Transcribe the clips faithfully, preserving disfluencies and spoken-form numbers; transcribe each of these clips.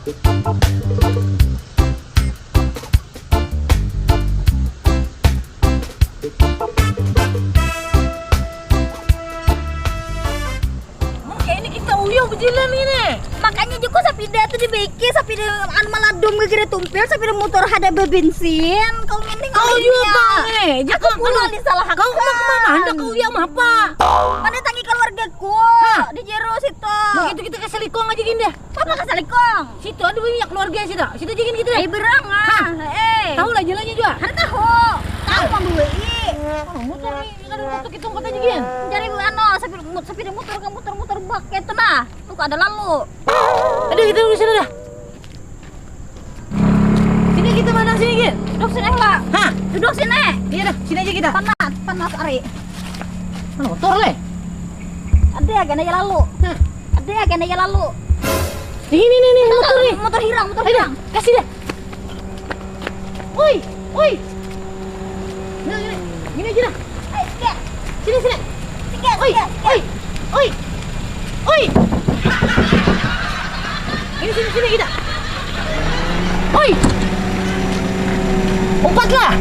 Mun kayak ini kita uyah bejalan ini. Makanya juga sapida tuh dibaiki, sapida anu maladum gegere tumpil, sapida motor kada bebensin. Kau ngini kau iya bang eh. Aku pulang disalahkan. Kau mau kemana? Hendak kau uyah apa? Mana tangi keluargaku? Hah? Di jero situ. Begitu kita ke Selikong aja gini dah. Apa ke Selikong? Situ ada banyak keluarga situ. Situ aja gini kita dah. Eh berang ah. Eh. Tahu lah jalannya juga. Kada tahu. Tahu membeli. Kalau motor nih. Kada ada waktu kita angkat aja gian. Cari anu, sepeda, sepeda motor ke muter-muter bak itu nah. Tuh ada lalu. Aduh, kita dulu sana dah. Sini kita mana sini gian? Duduk sini lah. Hah? Duduk sini. Iya dah, sini aja kita. Panas, panas ari. Mana motor leh? Ada ya gana ya lalu. Hah? Ada ya gana ya lalu. Ini nih nih motor nih. Motor hilang, motor hilang. Kasih dah. Oi, oi. Nah, ini, ini aja dah. Sini, sini. Oi, oi, oi. Ini sini, sini kita. Oi. Umpat lah.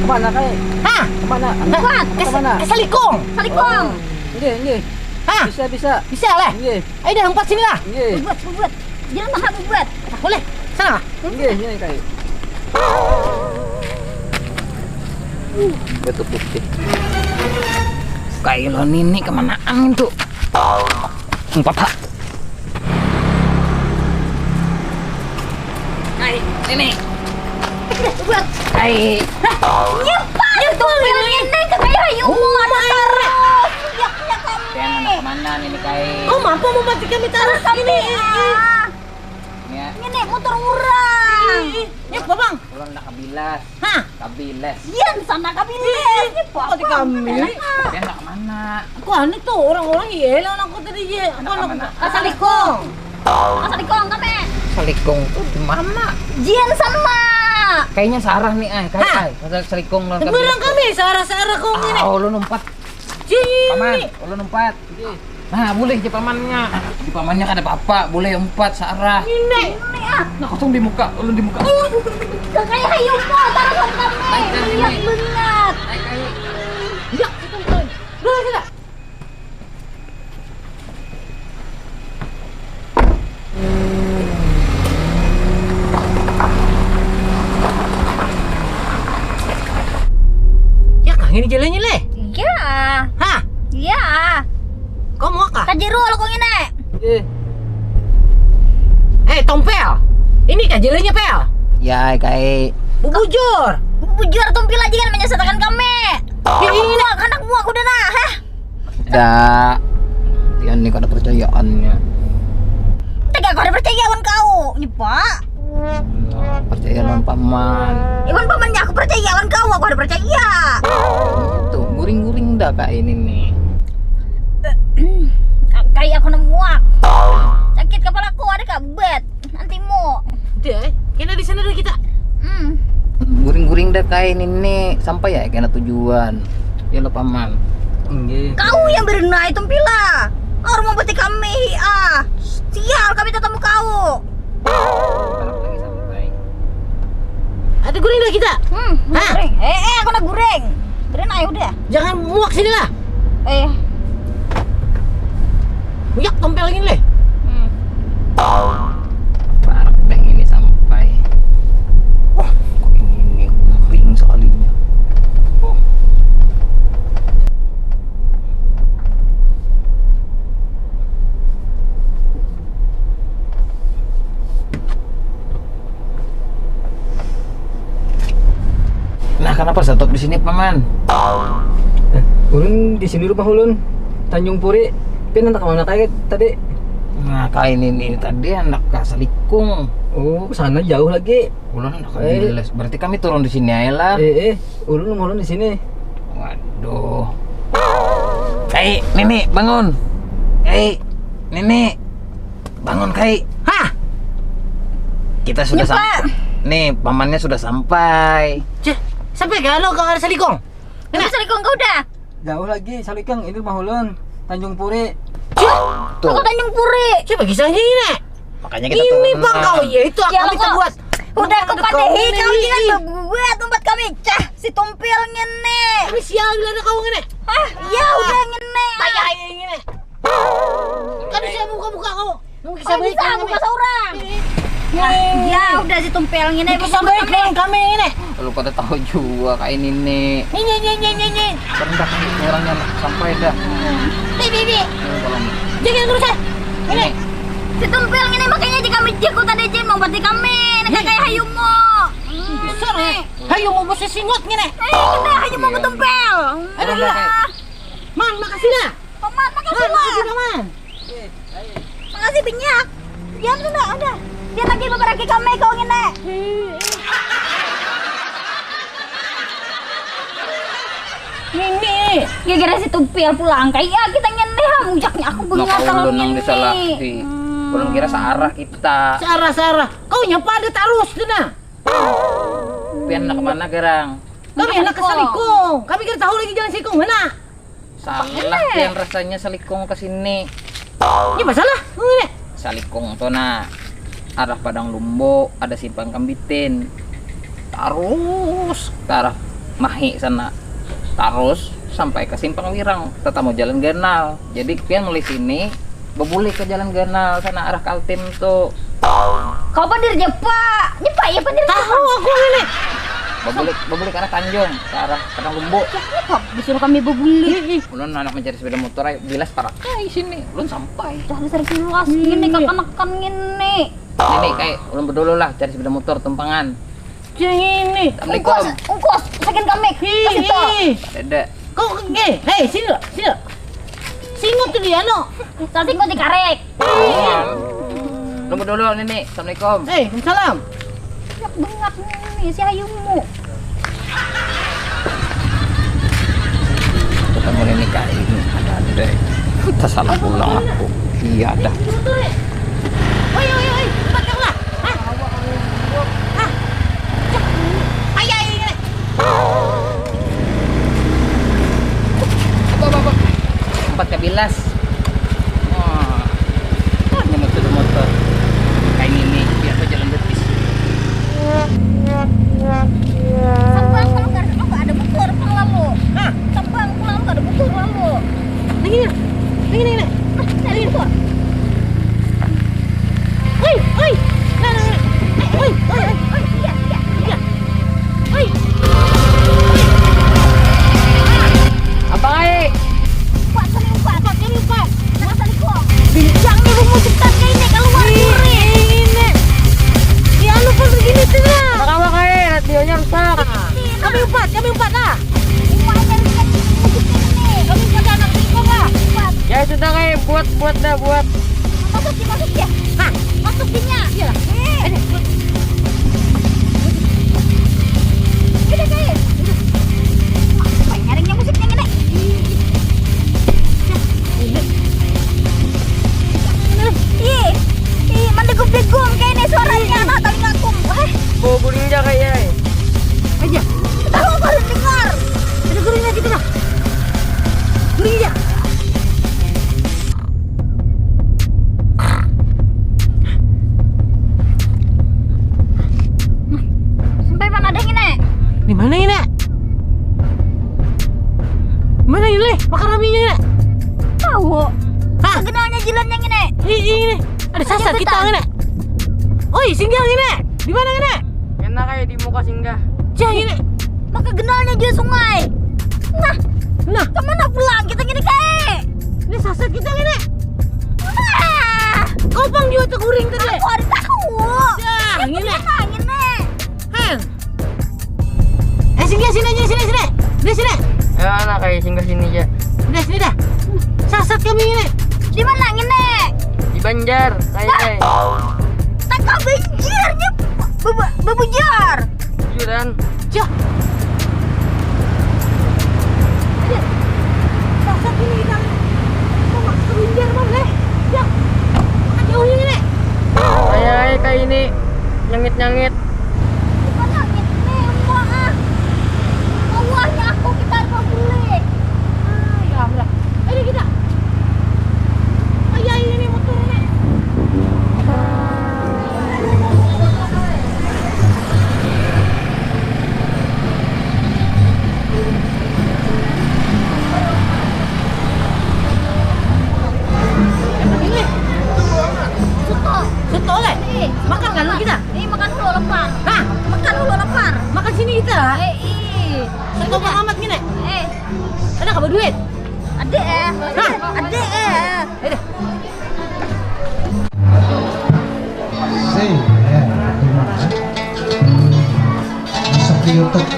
Kemana kai? Hah? Kemana? Umpat. Ke, ke Selikong. Selikong. Nggih, nggih. Hah? Bisa, bisa. Bisa lah. Nggih. Ayo dah umpat sini lah. Nggih. Buat, buat. Jangan mahal buat. Boleh. Sana lah. Nggih, nggih, kai. Betul putih. Kailo nini kemanaan tu? Empat ha. Kai, nini. Buat. Kai. Nyepak. Nyepak ini ke kayak hayu. Ada terus. Yang punya kami. Mana nini kai? Kau mampu mematikan kita terus ini. Ini motor urang. Ini apa bang? Ulun nak kabilas. Hah? Kabilas. Iya di sana kabilas. Ini apa kami? Dia nak mana? Aku aneh tuh orang-orang iya lah aku tadi ya. Aku anak mana? Asal ikong. Asal ikong kami. Salikung tuh di mana? Jian sama. Kayaknya sarah nih ay. Kayak ay. Asal salikung lah. Barang kami sarah-sarah kong ini. Ah, ulun umpat. Paman, ulun umpat. Nah, boleh je pamannya. Di pamannya kada apa-apa, boleh umpat searah. Ini. Nah, kosong di muka, ulun di muka. Kakak hayu po, taruh kami. Banyak banget. Iya, itu kan. Dulu kita. Ya kah ini jalannya leh? Iya. Hah? Iya. Kau mau kah? Kajiru lo kong ini. Eh. Eh, Tompel. Ini kah jalannya, Pel? Ya, kai. Bubujur. Bubujur Tompel aja kan menyesatakan kami. Ya, ini. Anak muak udah nah, hah? Dah. Tian ni kada percayaannya. Tega kau ada percaya wan kau, ni pak. Nah, percaya lawan paman. Iwan pamannya aku percaya wan kau, aku ada percaya. Itu guring-guring dah kak ini nih. Kayak aku nemuak. Sakit kepalaku ada kak bet. Nantimu. Deh, kena di sana dulu kita. Hmm. Guring-guring dah kain ini sampai ya kena tujuan. Ya lo paman. Nggih. Kau yang berenai tumpila. Orang mau peti kami ah. Sial kami tetamu kau. Ada guring dah kita. Hmm. Hah? Guring. Eh eh aku nak guring. Berenai udah. Jangan muak sini lah. Eh. Buyak tompel lagi leh. Hmm. Parak deh ini sampai. Wah, kok ini guring sekalinya. Oh. Nah, kenapa stop di sini, Paman? Eh, ulun di sini rumah ulun, Tanjung Puri. Pian handak kemana kaya tadi? Nah, kain ini tadi handak ke Salikung. Oh, ke sana jauh lagi. Ulun handak ke Biles. Berarti kami turun di sini aja lah. Eh, eh, ulun rumah ulun di sini. Waduh. Kai, Nini, bangun. Kai, Nini, bangun, Kai. Hah? Kita sudah sampai. Nih, pamannya sudah sampai. Cih, sampai gak lo ke Salikung? Udah Salikung kau dah. Jauh lagi Salikung, ini rumah ulun, Tanjung Puri. Cih, tuh. Aku Tanjung Puri. Cih, bagi saya ini. Makanya kita ini turun bang kau, ya itu. Ya, kami kok buat. Udah aku padahi kau jangan berbuat tempat kami. Cah, si tumpil ngene. Kami sial bila ada kau ngene. Ah, ya udah ngene. Bayar ngene. Kami siap buka-buka kau. Nunggu kisah baik bisa buka seorang. Ya udah si tumpil ngene. Kisah baik kami ngene. Lu pada tahu juga kayak ini nih. Ini ini ini ini. Rendah nih orangnya sampai dah. Ini ini. Tolong. Jangan terus ah. Ini. Si tumpil ngene makanya aja kami jago tadi aja mau berarti kami. Ini kayak hayumu. Besar ya. Hayumu besi singot ngene. Eh, kita hayumu betumpil. Aduh. Mang, makasih lah. Paman, makasih lah. Makasih, Paman. Makasih banyak. Diam sudah, udah. Dia lagi beberapa kami kau ngene. Nini, gara-gara si Tupil pulang kayak kita ngene ha mujaknya aku bengat kalau ulun nang disalah di ulun kira searah kita. Searah searah. Kau nyapa ada tarus tu nah. Pian nak mana gerang? Kami anak ke Salikung. Kami kira tahu lagi jalan Salikung mana? Salah pian rasanya Salikung ke sini. Ini masalah. Ini. Salikung tuh nah arah Padang Lumbo ada simpang Kambitin. Tarus ke arah Mahi sana. Tarus sampai ke simpang Wirang, tetamu jalan ganal. Jadi pian mulai sini bebulik ke jalan ganal sana arah Kaltim tuh. Kau pandir jepa, nyepa ya pandir jepa. Tahu aku ini. Bebulik, bebulik ke arah Tanjung, ke arah Padang Lumbu. Ya, nyepa disuruh kami bebulik. Ulun anak mencari sepeda motor ay, bilas parak ay sini. Ulun sampai. Dah besar luas gini kakanakan gini. Ini kayak ulun bedulu lah cari sepeda motor tumpangan. Cing ini. Assalamualaikum. Ungkos, ungkos, sakin kami. Kasih tau. Ada. Kau eh, hei sini lah, sini lah. Singut tuh dia no. Salah singut dikarek. Nomor dulu nih nih. Assalamualaikum. Eh, salam. Yak bengak nih si ayumu. Ketemu nih kak ini ada ada. Kita salah pulang aku. Iya dah. Oi oi oi, empat kau lah. Hah? Hah? Cek. Ayah ini. Apa apa apa? Empat kabilas. Wah. Ini motor motor. Kayak ini biasa jalan betis. Sampang kalau kada apa ada motor pang lalu. Hah? Sampang pulang kada motor lalu. Lagi ni. Lagi ni. Cari motor. Oi, oi. Nah, nah, nah. Oi, oi, oi. Iya, iya, iya. Oi. Apa ai? Empat kali empat. Empat kali empat. Nah, saliku. Bincang ni musik tangga ini keluar duri. Ini. Ya lu pun begini tu lah. Apa kabar kai? Radionya rusak. Kami empat, kami empat lah. Umanya rusak musik ini. Kami empat anak saliku lah. Empat. Ya sudah kai, buat buat dah buat. Masuk di masuk ya. Hah? Masuk dinya. Iya. Eh. Udah kai. Apa nyaringnya musiknya ngini? Ih, ih, mandegum-degum kayak ini suaranya, nah, telingaku. Wah. Bau guring ja kayak ai. Aja. Tahu aku harus dengar. Ada guringnya gitu lah. Guring ja. Sampai mana ada ngini? Di mana ini? Mana ini? Makan raminya ini? Tahu. Hah? Kenalnya jilannya ngini. Ih, ih, ini. Ada sasat kita ngini. Oi, singgah ngini. Di mana ngini? Enak kayak di muka singgah. Cah ini. Maka genalnya juga sungai. Nah, nah. Kemana pulang kita ngini kayak? Ini sasat kita ngini. Nah. Kau pang juga teguring tadi. Aku ada tahu. Ya, ngini. Nah, ngini. Heh. Eh, singgah sini aja, sini, sini. Di sini. Ya, anak kayak singgah sini aja. Udah, sini dah. Sasat kami ini. Di mana ngini? Di Banjar, kayak. Tak kau Banjarnya. Bebu-, bebujar. Bujuran. Cah. Aduh. Sasat ini kita. Kita masuk ke Banjar, Bang, eh. Cah. Makan jauh ini, Nek. Kayak, kayak ini. Nyengit-nyengit. Bukan sakit nih, emang ah. Allahnya aku kita harus beli. Ah, ya Allah. Ini kita. Oh iya, ini motornya. Makan kan kita? Ih, makan hulu lapar. Hah? Makan hulu lapar. Makan sini kita. Eh, ih. Soto Bang Amat gini. Eh. Ada kabar duit? Ada eh. Hah? Ada eh. Ada. Sih, ya, terima kasih. Masuk ke YouTube.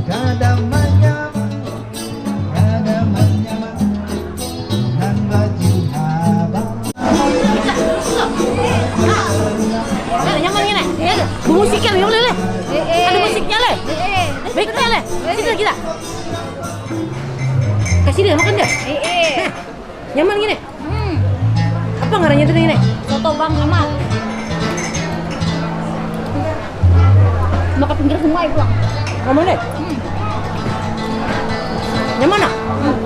Kada manyamang, kada manyamang, nang bajilbab. Ada nyaman ini. Ada musiknya, boleh leh. Ada musiknya leh. Baiknya leh. Sini kita. Kasih dia makan dia. Nah. Nyaman gini? Hmm. Apa ngarannya tadi gini? Soto Bang Amat. Maka pinggir sungai pulang. Nyaman deh? Hmm. Nyaman ah? Hmm.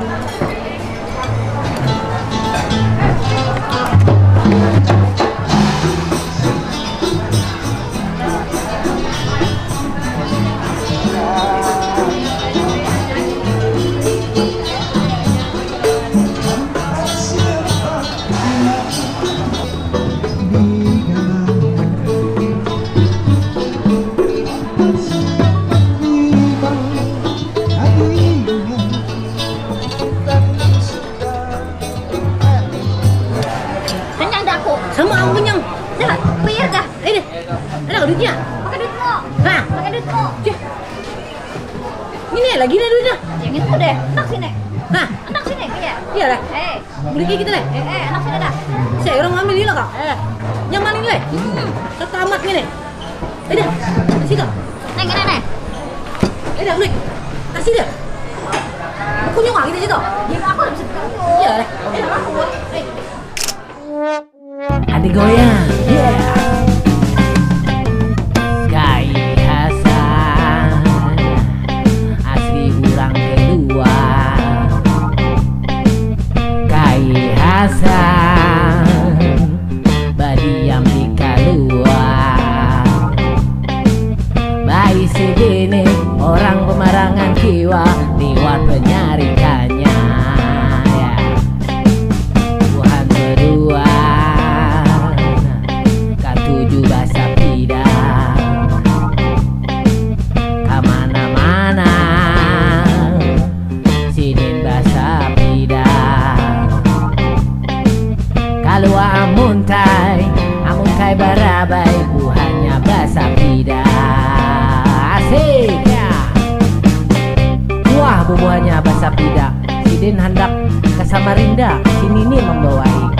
Kenyang dah aku. Sama aku kenyang. Dah, bayar dah. Eh, deh. Ada duitnya? Pakai duitmu. Hah? Pakai duitmu. Cih. Ini lagi nih duitnya. Yang itu deh. Anak sini. Hah? Anak sini, iya. Iya lah. Eh. Beli kayak gitu deh. Eh, eh, anak sini dah. Saya orang ngambil ini kak. Eh. Nyaman ini deh. Hmm. Ketamat ini. Eh, dah. Kasih kak. Neng, ini, neng. Eh, dah, beli. Kasih deh. Bukunya mah gitu situ. Jadi aku udah bisa ketemu. Iya deh. Eh, dah, aku buat. Eh. Adi goyang, yeah. Kai Hasan, asli urang kedua. Kai Hasan, badiam di kaluar. Baisi bini orang pemarangan kiwa liwat penyarikannya, ya. Tuhan berdua, katuju basapida. Kamana-mana, sidin basapida. Kalua amun kai, amun kai barabai, buhannya basapida. Asik, ya. Wah, bubuhannya basapida. Sidin handak ke Samarinda, si Nini membawai.